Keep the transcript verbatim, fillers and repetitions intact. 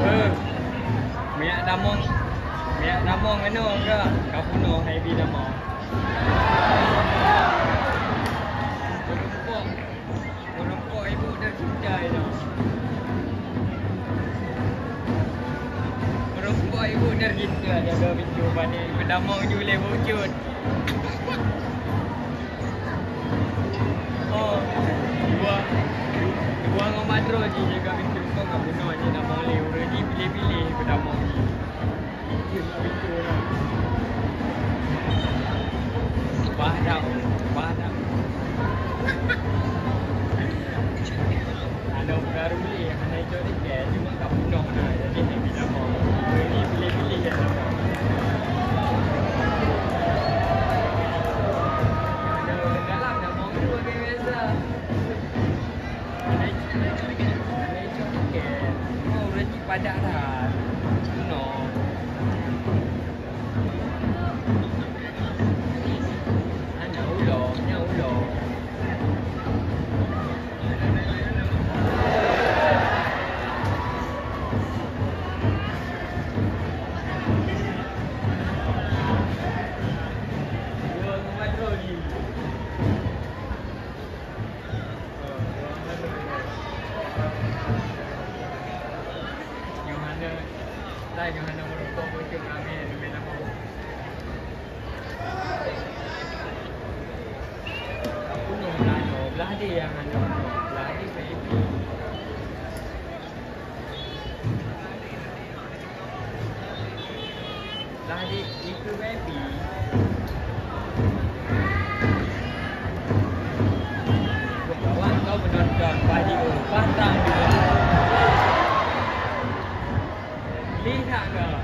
Eh, minyak damong, minyak damong anu ke? Ka bunoe hai bi damong. Meurumpok, meurumpok ibu dah cinta itu. Meurumpok ibu dah cinta jaga pintu pané. Ibu damong ju lé bucut. Oh, dua, dua ngon madro ji jaga pintu. Kok ka bunoe ji damong lé, ureueng ji piléh-piléh beudamong ji. Pintu, pintu lah. Bah dak, bah dak. Aneuk muda Rumli hana icok tiket, cuma ka bunoe na, jadi hana jitamong. Jadi pilih-pilih jak tamong. Aneuk dalam tamong tu bagai biasa. Hana icok, hana icok tiket. Cuma ureueng jih padat that. Bunoe. Hana ulok, hana ulok. Nyoe hana, tai nyoe hana meureumpok bocok ramé, ramé lamong. Aku nyoe hana nyoe, blah deh nyang hana nyoe, blah deh baby. Blah deh, itu baby. Kawan kau menonton video, patah juga. Lihat kau.